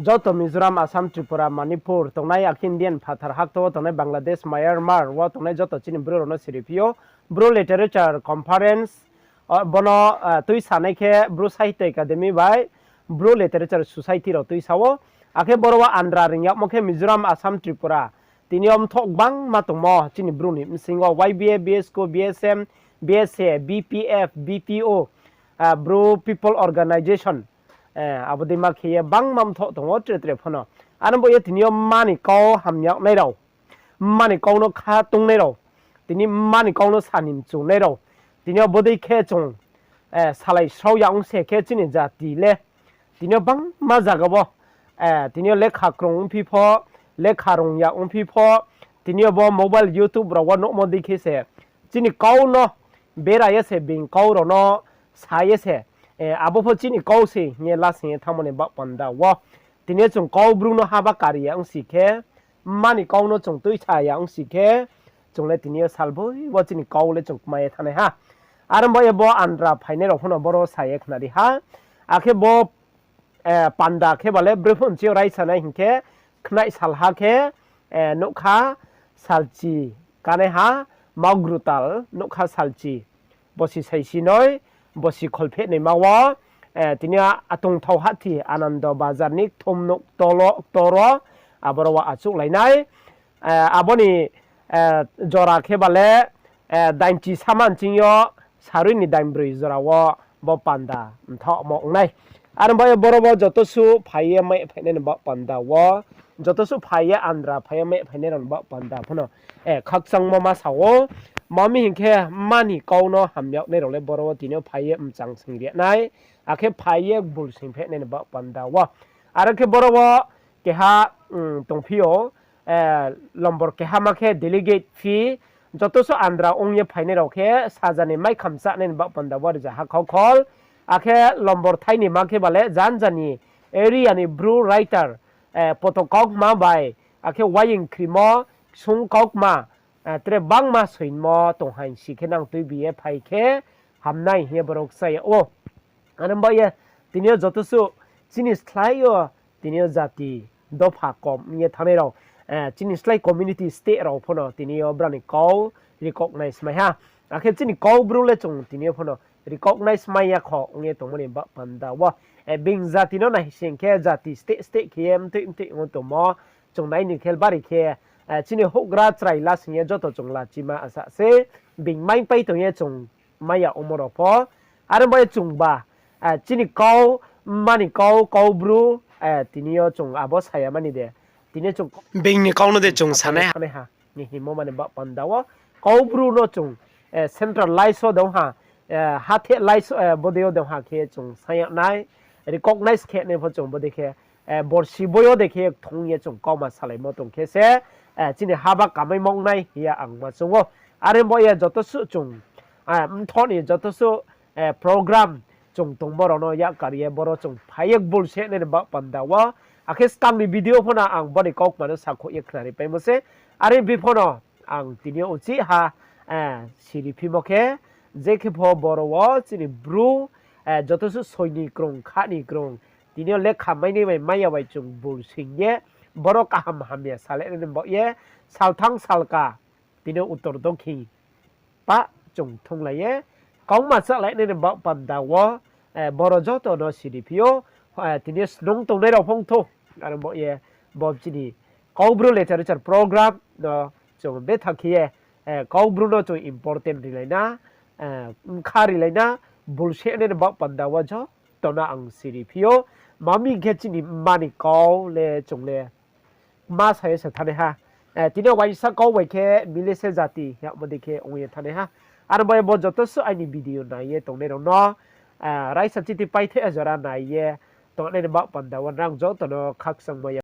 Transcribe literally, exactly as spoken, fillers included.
Joto Mizoram, Assam, Tripura, Manipur tongnai, akhe Indian phathar hakto wo tongnai, Bangladesh, Myanmar wo tongnai joto chini Bru rao no siri phi ou. Bru Literature Conference, o, bono, ah, tuisanai khe Bru Sahitya Academy bai Bru Literature Society rao tuisa ou. Akhe boro wo andra ring yagmo khe Mizoram, Assam, Tripura, tini yo mthoh gbangma tongmo chini Bru ni bsing yo Y B A, B S K, B S M, B S A, B P F, B P O, ah, Bru People Organization, eh, abo dei ma khe ye bangma mthoh tong ou tre tre pho no. Aro bo ye tini yo mma ni kau hamyagnai rao, mma ni kau no kha tongnai rao, tini mma ni kau no sa ni mchungnai rao, tini yo bodei khe chung, eh, salai srao ya ong se khe chini jati le tini yo bangma zaga wo, eh, tini yo lekha krung ongphi pho, lekha rung ya ongphi pho, tini yo bo mobile, YouTube rao wo nuhmo dei khe se chini kau no bera ye se being kau rao no sa ye se, eh, abo pho chini kau se hing ye lasing ye thanngmo ni baoh panda wo. Tini yo chung kau Bru no haba kari ya ongsi khe, mma ni kau no chung tuisa ya ongsi khe, chung le tini yo salboi wo chini kau le chung kma ye thanngnai ha. Aro bo ye bo andra phainai rao pho no boro sa ye khnari ha. Akhe bo, eh, panda khe ba le broi pho nchi yo raisanai hing khe, khnai salha khe, eh, nougkha salchi kanaiha, Maugrutal nougkha salchi, bosi saisi noi, bosi kholpheh naima wo, eh, tini yo atongthao hahthi Anando Bazar ni kthum nouh tolo, toro, aboro wo achouhlainai. Eh, abo ni, eh, jora khe ba le, eh, dainchi saman ching yo sarui ni dainbroi jora wo bo panda mthaohmo ong nai. Aro bo ye boro wo joto suh phai ye mai phainai ni baoh panda wo, joto suh phai ye andra phai ye mai phainai rao ni baoh panda pho no, eh, khakchangmo ma sa ou. Ma mi hing khe, mma ni kau no hamyagnai rao le boro wo tini yo phai ye mchang sing ri nai, akhe phai ye gbul sing phehnai ni baoh panda wo. Aro khe boro wo keha, mm, tongphi ou, eh, lombor keha ma khe delegate phi, joto suh andra ong ye phainai rao khe saja ni mai khamchanai ni baoh panda wo rzaha khaukhol. Akhe lombor thai ni ma khe ba le janja ni area ni Bru writer, eh, poto kaukma bai, akhe waying khrimo, ksung kaukma, eh, tre bangma soimo tong haing si khe nang tuibi ye phai khe hamnai hing ye boro kchai yag ou. Aro bo ye tini yo joto suh chini slái yo tini yo jati dopha kom ong ye thanngnai rao, eh, chini slái community state rao pho no tini yo brao ni kau recognize mai ha. Akhe chini kau Bru le chung tini yo pho no recognize mai ya kho ong ye tongmo ni baoh panda wo. Eh, being jati no nai sing khe jati state state khe ye mthoih mthoih ong tongmo. Chung nai ni khe bari khe, eh, chini houhgra chrai lasing ye joto chung lachima asa se, being mai pai tong ye chung mai ya ongmo rao pho. Aro bo ye chung ba, eh, chini kau, mma ni kau, kau Bru, eh, tini yo chung abo sa ya mani de. Tini yo chung being ni kau no de chung sanai ha ni hingmo mani baoh panda wo. Kau Bru no chung, eh, centralize wo de ong ha, eh, hatheh lies, eh, bodei yo de ong ha khe chung sa yag nai, recognize khe nai pho chung bodei khe, eh, borsi boi yo de khe kthung ye chung kauma salaimo tong khe se, eh, chini haba kamaimo ong nai hing ye ang ma choung ou. Are bo ye joto suh chung, eh, mthoh ni joto suh, eh, program chung tongmo rao no yak kar ye boro chung phai ye gbul se nai ni baoh panda wo. Akhe skang ni video pho no ang bo ni kaukma no sakhouh ye khnari paimo se. Are bi pho no ang tini yo uchih ha, eh, siri phimo khe, je khe pho boro wo chini Bru, eh, joto suh soi ni krung, kha ni krung, tini yo lekha mai ni bai mai ya bai chung gbul sing ye, boro kaham hamya salai nai ni baoh ye, salthang salka, tini yo uttor dokhin pah chung thunglai ye, kauma chálai nai ni baoh panda wo, eh, boro joto no siri phi ou, eh, tini yo snung tongnai rao phung thou, aro bo ye, bo chini Kaubru Literature Program no chung betha khe ye, eh, Kaubru no chung important rilai na, eh, bkha rilai na, bul se nai ni baoh panda wo joto no ang siri phi ou, ma mi khe chini mma ni kau le chung le ma sa ye se thanai ha. Eh, tini yo uaingsa kau bai khe mile se jati yagmo dei khe ong ye thanai ha. Aro bai bo joto suh aini video nai ye tongnai rao no, eh, raisa chiti paithe jora nai ye tongnai ni baoh panda wo nrang joto no khakchangmo ya.